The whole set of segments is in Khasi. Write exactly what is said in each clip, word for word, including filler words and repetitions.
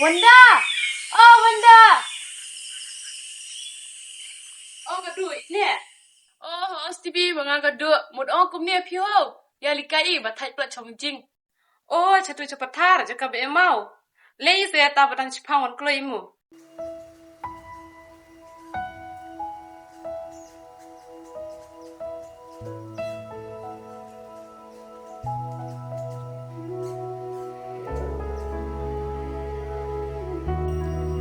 Wanda! Oh, Wanda! Oh, ka duh ne? Oh, oh, Stevie, ba nga ka duh. Mut ong kumne phi ho. Ya likai ba thait pla chong jing. Oh, chatu cha pathar, jaka ba emau. Lei se ta ba dang chipang wan kloi mu.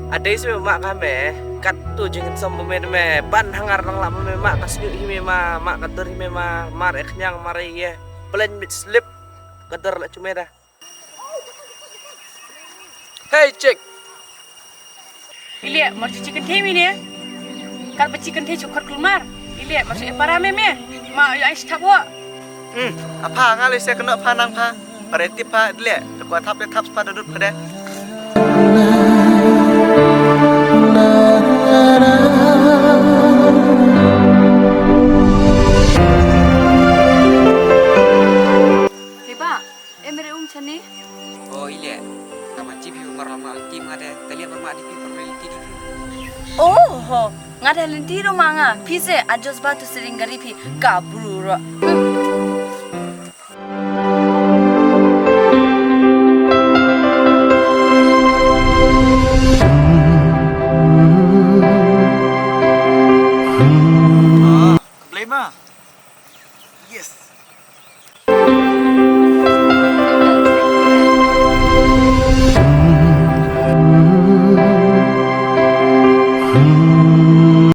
Adei se me ma ka me, kat tu jing som me me, ban hangar nang la me ma ka snyu hi me ma, ma ka dur hi me ma, mar ek nyang mar ye, plan mit slip, ka dur la chume da. Hey, chick. Ile, mar chu chicken thei mi ne? Kar ba chicken thei chu khot kulmar. Ile, mar chu e para me me. Ma, yo ai stap ho. Hmm, apa nga le se kena apa nang pa. Pare tip pa dile, te ko thap le thap pa dudut pa de. Heba, e mere um chani? O ile, nama jibi marama tim ngade, tali marama di pi permel ti di pi. Oh, ho, ngade lenti ro manga, pise ajos batu sering gari pi kabru ro.